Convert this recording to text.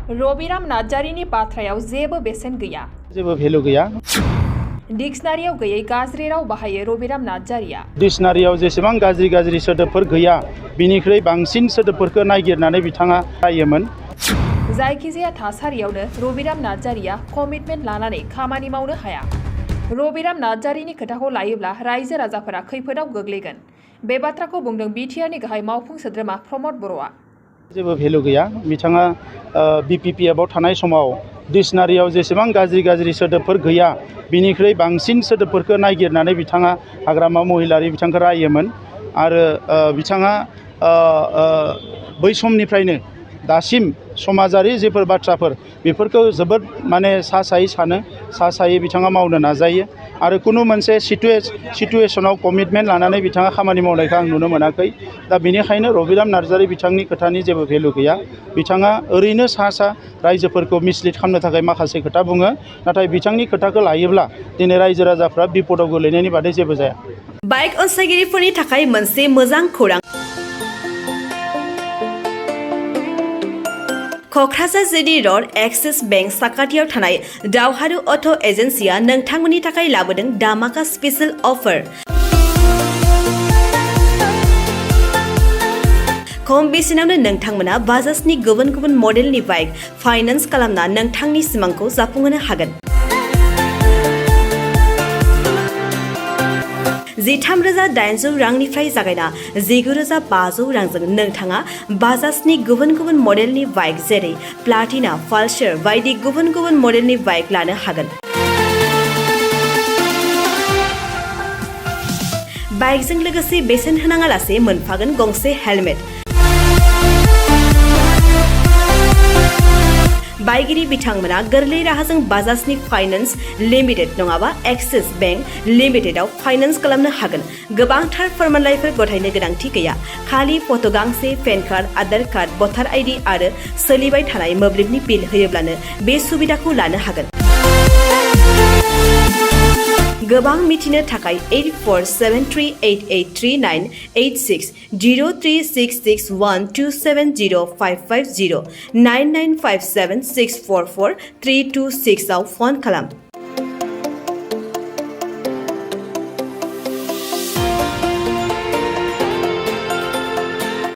रबिराम नार्जारिनि बाथ्रायाव जेबो बेसेन गैया। जेबो भेलु गैया। डिक्शनारियाव गैयै गाज्रि राव बाहायो रबिराम नार्जारिया। डिक्शनारियाव जेसेबां गाज्रि सोदोबफोर गैया बिनिख्रुइ बांसिन सोदोबफोरखौ नागिरनानै बिथाङा बाहायोमोन। जायखिजाया थासारियावनो रबिराम नार्जारिया कमिटमेन्ट लानानै खामानि मावनो हाया। रबिराम नार्जारिनि खोथाखौ लायोब्ला रायजो राजाफोरा खैफोदाव गोग्लैगोन। बे बाथ्राखौ बुंदों बिटिआरनि गाहाय मावफुं सोद्रोमा प्रमद बर'आ। जेबो भेलु गैया। बिथाङा BPPFआव थानाय समाव डिक्शनारियाव जेसेबां गाज्रि सोदोबफोर गैया बिनिख्रुइ बांसिन सोदोबफोरखौ नागिरनानै बिथाङा हाग्रामा महिलारि बिथांखौ रायोमोन आरो बिथाङा बै समनिफ्रायनो दासिम समाजारि जेफोर बाथ्राफोर बेफोरखौ जोबोद सा सायै बिथाङा मावनो नाजायो आरो कुनु मोनसे सिटुएशनाव कमिटमेन्ट लानानै बिथाङा खामानि मावनायखौ आं नुनो मोनाखै। दा बेनिखायनो रबिराम नार्जारि बिथांनि खोथानि जेबो भेलु गैया। बिथाङा ओरैनो सा रायजोफोरखौ मिसलिड खालामनो थाखाय माखासे खोथा बुङो, नाथाय बिथांनि खोथाखौ लायोब्ला दिनै रायजो राजाफ्रा बिपदाव गोलैनायनि बादै जेबो जाया। बाइक अनसायगिरिफोरनि थाखाय मोनसे मोजां खौरां। Kokrajhar GD road axis bank साखाथियाव थानाय दावहारु अट' एजेन्सिया नोंथांमोननि थाखाय लाबोदों धामाका स्पेशेल अफार। खम बेसेनावनो नोंथांमोना बाजाजनि गुबुन मडेलनि बाइक फाइनान्स खालामना नोंथांनि सिमांखौ जाफुंहोनो हागोन। 13,800 रांनिफ्राय जागायना 19,500 रांजों नोंथाङा बाजाजनि गुबुन मडेलनि बाइक जेरै प्लाटिना, पालसार बायदि गुबुन मडेलनि बाइक लानो हागोन। बाइकजों लोगोसे बेसेन होनाङालासे मोनफागोन गंसे हेलमेट। बाइगिरि बिथांमोना गोरलै राहाजों बाजाजनि फाइनान्स लिमिटेड नङाबा एक्सिस बेंक लिमिटेडआव फाइनान्स खालामनो हागोन। गोबांथार फोरमानलाइफोर गथायनो गोनांथि गैया। खालि फट' गांसे, पेन कार्ड, आधार कार्ड, भटार आइडि आरो सोलिबाय थानाय मोब्लिबनि बिल होयोब्लानो बे सुबिदाखौ लानो हागोन। गोबां मिथिनो थाखाय 8473883986 036612705550 9957644326 आव फन खालाम।